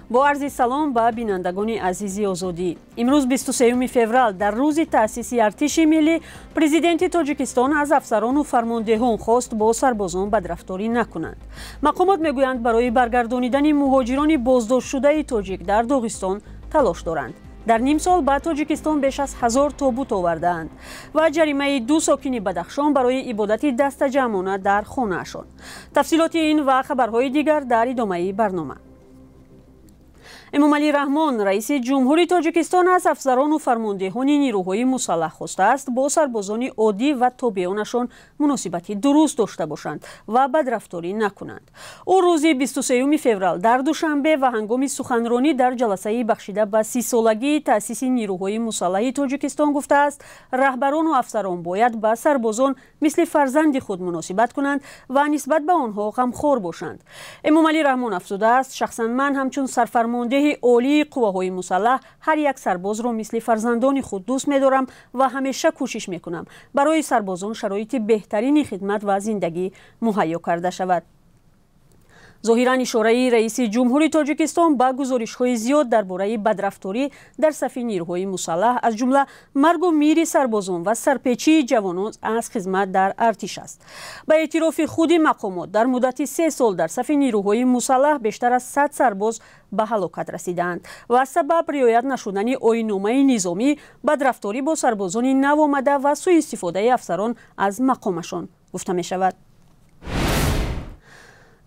Бо арзи салом ба бинандагони азизи Озодӣ. Имрӯз 23 феврал, дар рӯзи таъсиси артиши миллӣ, президенти Тоҷикистон аз афсарону фармондеҳон хост бо сарбозон бадрафторӣ накунанд. Мақомот мегӯянд, барои баргардонидани муҳоҷирони боздоштшудаи тоҷик дар Доғистон талош доранд. Дар нимсол ба Тоҷикистон беш аз 1000 тобут овардаанд ва ҷаримаи 2 сокини Бадахшон барои ибодати дастаҷамъона дар хонаашон. Тафсилоти ин ва хабарҳои дигар дар идомаи барнома. Эмомалӣ Раҳмон, раиси ҷумҳури Тоҷикистон, аз афсарону фармондеҳони нирӯҳои мусаллаҳ хостааст бо сарбозони оддӣ ва тобеонашон муносибати дуруст дошта бошанд ва бадрафторӣ накунанд. Ӯ рӯзи 23 феврал дар Душанбе ва ҳангоми суханронӣ дар ҷаласаи бахшида ба 30-солагии таъсиси нирӯҳои мусаллаҳи Тоҷикистон гуфтааст, раҳбарону афсарон бояд ба сарбозон мисли фарзанди худ муносибат кунанд ва нисбат ба онҳо ғамхор бошанд. Эмомалӣ Раҳмон афзудааст, шахсан ман ҳамчун сарфармондеҳи олии қувваҳои мусаллаҳ ҳар як сарбозро мисли фарзандони худ дӯст медорам ва ҳамеша кӯшиш мекунам барои сарбозон шароити беҳтарини хидмат ва зиндагӣ муҳайё карда шавад. Зоҳиран ишораи раиси ҷумҳури Тоҷикистон ба гузоришҳои зиёд дар бораи бадрафторӣ дар сафи нирӯҳои мусаллаҳ, аз ҷумла маргу мири сарбозон ва сарпечии ҷавонон аз хизмат дар артиш аст. Ба эътирофи худи мақомот, дар муддати 3 сол дар сафи нирӯҳои мусаллаҳ бештар аз 100 сарбоз ба ҳалокат расидаанд ва сабаб риоят нашудани оинномаи низомӣ, бадрафторӣ бо сарбозони навомада ва сӯистифодаи афсарон аз мақомашон гуфта мешавад.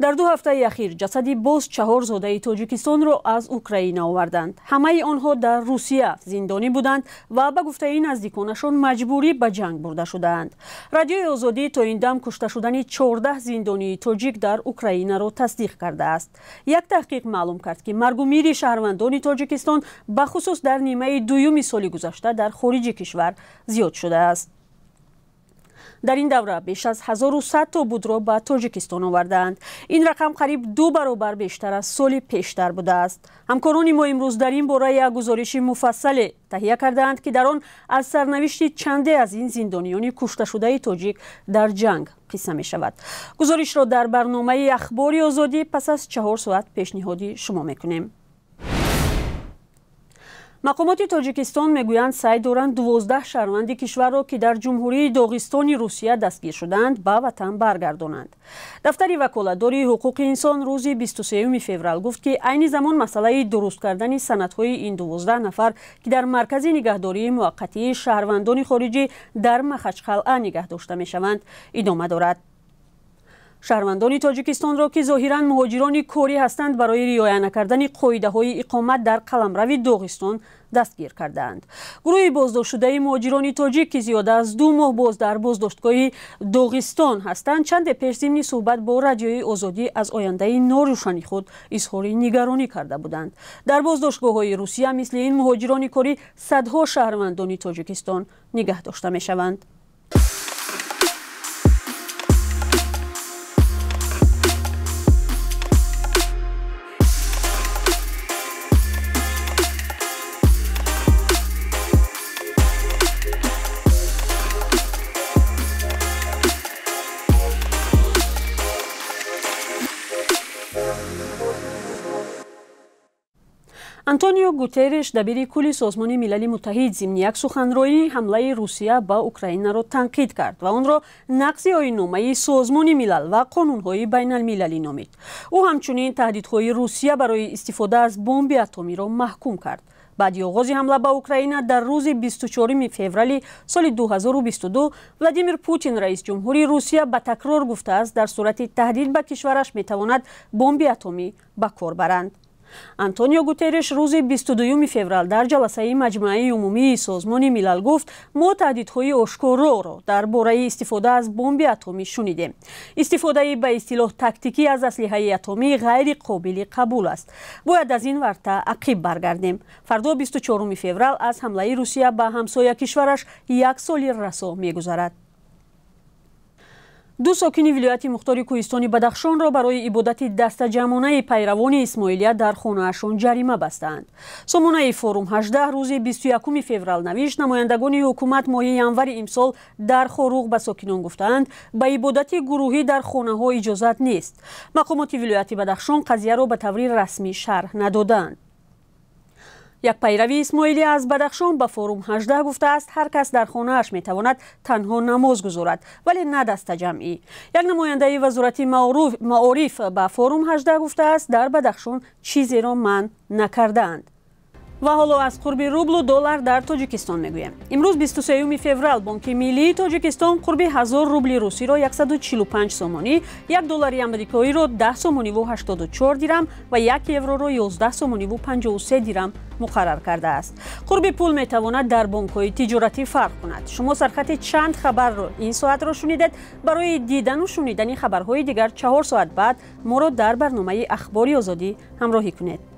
Дар 2 ҳафтаи ахир ҷасади боз 4 зодаи Тоҷикистонро аз Украина оварданд. Ҳамаи онҳо дар Русия зиндонӣ буданд ва ба гуфтаи наздиконашон маҷбурӣ ба ҷанг бурда шудаанд. Радиои Озодӣ то ин дам кушта шудани 14 зиндонии тоҷик дар Украинаро тасдиқ кардааст. Як таҳқиқ маълум кард, ки маргу мири шаҳрвандони Тоҷикистон бахусус дар нимаи дуюми соли гузашта дар хориҷи кишвар зиёд шудааст. Дар ин давра беш аз 1100 тобутро ба Тоҷикистон овардаанд. Ин рақам қариб 2 баробар бештар аз соли пештар будааст. Ҳамкорони мо имрӯз дар ин бора як гузориши муфассале таҳия кардаанд, ки дар он аз сарнавишти чанде аз ин зиндониёни кушташудаи тоҷик дар ҷанг қисса мешавад. Гузоришро дар барномаи Ахбори Озодӣ пас аз 4 соат пешниҳоди шумо мекунем. Мақомоти Тоҷикистон мегӯянд, саъй доранд 12 шаҳрванди кишварро, ки дар ҷумҳурии Доғистони Русия дастгир шудаанд, ба ватан баргардонанд. Дафтари ваколатдори ҳуқуқи инсон рӯзи 23 феврал гуфт, ки айни замон масъалаи дуруст кардани санадҳои ин 12 нафар, ки дар маркази нигаҳдории муваққатии шаҳрвандони хориҷӣ дар Махачқалъа нигаҳ дошта мешаванд, идома дорад. Шаҳрвандони Тоҷикистонро, ки зоҳиран муҳоҷирони корӣ ҳастанд, барои риоя накардани қоидаҳои иқомат дар қаламрави Доғистон дастгир кардаанд. Гурӯҳи боздоштшудаи муҳоҷирони тоҷик, ки зиёда аз 2 моҳ боз дар боздоштгоҳи Доғистон ҳастанд, чанде пеш зимни суҳбат бо Радиои Озодӣ аз ояндаи норӯшани худ изҳори нигаронӣ карда буданд. Дар боздоштгоҳҳои Русия мисли ин муҳоҷирони корӣ садҳо шаҳрвандони Тоҷикистон нигаҳ дошта мешаванд. Антонио Гутерриш, дабири кулли Созмони Милали Муттаҳид, зимни як суханроӣ ҳамлаи Русия ба Украинаро танқид кард ва онро нақзи оинномаи Созмони Милал ва қонунҳои байналмилалӣ номид. Ӯ ҳамчунин таҳдидҳои Русия барои истифода аз бомби атомиро маҳкум кард. Баъди оғози ҳамла ба Украина дар рӯзи 24 феврали соли 2022, Владимир Путин, раис ҷумҳури Русия, ба такрор гуфтааст, дар сурати таҳдид ба кишвараш метавонад бомби атомӣ ба кор баранд. Антонио Гутерриш рӯзи 22 феврал дар ҷаласаи маҷмааи умумии Созмони Милал гуфт, мо таҳдидҳои ошкороро дар бораи истифода аз бомби атомӣ шунидем. Истифодаи ба истилоҳ тактикӣ аз аслиҳаи атомӣ ғайри қобили қабул аст. Бояд аз ин варта ақиб баргардем. Фардо 24 феврал аз ҳамлаи Русия ба ҳамсоя кишвараш 1 соли расо мегузарад. Ду сокини вилояти мухтори кӯҳистони Бадахшонро барои ибодати дастаҷамъонаи пайравони исмоилия дар хонаашон ҷарима бастаанд. Сомонаи Форум 18 рӯзи 21 феврал навишт, намояндагони ҳукумат моҳи январи имсол дар Хоруғ ба сокинон гуфтаанд, ба ибодати гурӯҳӣ дар хонаҳо иҷозат нест. Мақомоти вилояти Бадахшон қазияро ба таври расмӣ шарҳ надодаанд. Як пайрави исмоилия аз Бадахшон ба Форум 18 гуфтааст, ҳар кас дар хонааш метавонад танҳо намоз гузорад, вале на дастаҷамъӣ. Як намояндаи вазорати маориф ба Форум 18 гуфтааст, дар Бадахшон чизеро манъ накардаанд. Ва ҳоло аз қурби рублу доллар дар Тоҷикистон мегӯем. Имрӯз 23 феврал Бонки Миллии Тоҷикистон қурби 1000 рубли русиро 145 сомонӣ, 1 доллари амрикоиро 10 сомониву 84 дирам ва 1 евроро 11 сомониву 53 дирам муқаррар кардааст. Қурби пул метавонад дар бонкҳои тиҷоратӣ фарқ кунад. Шумо сархати чанд хабарро ин соатро шунидед. Барои дидану шунидани хабарҳои дигар 4 соат баъд моро дар барномаи Ахбори Озодӣ ҳамроҳӣ кунед.